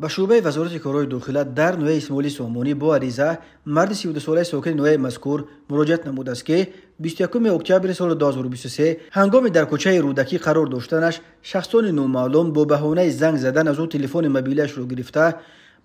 Ба шӯъбаи Вазорати корҳои дохила дар ноҳияи Исмоили Сомонӣ бо ариза марди 32-солаи сокини ноҳияи мазкур муроҷиат намудааст, ки 21 октябри соли 2023 ҳангоми дар кӯчаи Рӯдакӣ қарор доштанаш шахсони номаълум бо баҳонаи занг задан аз ӯ телефони мобилиашро гирифта,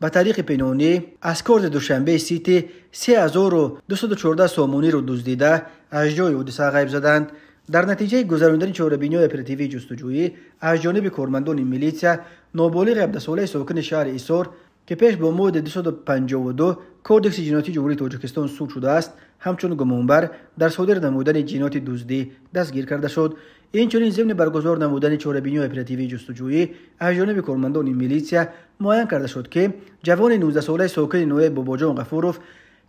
ба тариқи пинҳонӣ аз корти Душанбе Сити 3214 сомониро дуздида, аз ҷои ҳодиса ғайб заданд. Дар натиҷаи гузарондани чорабиниҳои оперативии ҷустуҷӯӣ аз ҷониби кормандони милитсия ноболиғи 17-солаи сокини шаҳри Ҳисор, ки пеш бо моддаи 252 Кодекси ҷиноятии Ҷумҳурии Тоҷикистон суд шудааст, ҳамчун гумонбар дар содир намудани ҷинояти дуздӣ дастгир карда шуд. Инчунин зимни баргузор намудани чорабиниҳои оперативии ҷустуҷӯӣ аз ҷониби кормандони милитсия муайян карда шуд, ки ҷавони 19-солаи сокини ноҳияи Бобоҷон Ғафуров,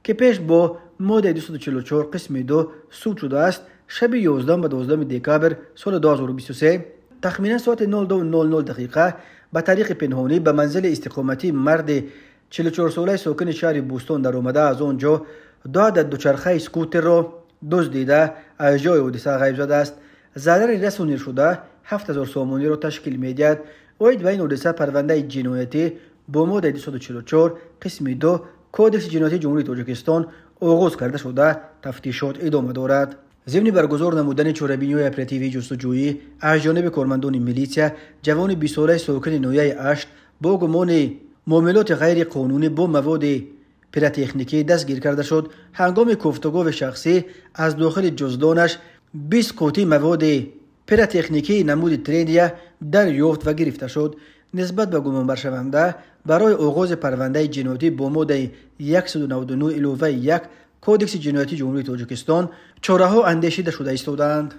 ки пеш бо моддаи 244 қисми 2 суд шудааст, шаби 11 ба 12 декабр соли 2023 тахминан соати 02:00 дақиқа ба тариқи пинҳонӣ ба манзили истиқоматии марди 44-солаи сокини шаҳри Бӯстон даромада, аз он ҷо ду адад дучархаи скутерро дуздида, аз ҷои ҳодиса ғайб задааст. Зарари расонидашуда 7000 сомониро ташкил медиҳад. Оид ба ин ҳодиса парвандаи ҷиноятӣ бо моддаи 244 қисми 2 Кодекси ҷиноятии Ҷумҳурии Тоҷикистон оғоз карда шуда, тафтишот идома дорад. Зимни баргузор намудани чорабиниҳои оперативии ҷустуҷӯӣ аз ҷониби кормандони милитсия ҷавони 20-солаи сокини ноҳияи Ашт бо гумони муомилоти ғайриқонунӣ бо маводи пиротехникӣ дастгир карда шуд. Ҳангоми кофтукови шахсӣ аз дохили ҷуздонаш 20 қутӣ маводи пиротехникии намуди трения дарёфт ва гирифта шуд. Нисбат ба гумонбаршаванда барои оғози парвандаи ҷиноятӣ бо моддаи 199 иловаи 1 Кодекси ҷиноятии Ҷумҳурии Тоҷикистон чораҳо андешида шуда истодаанд.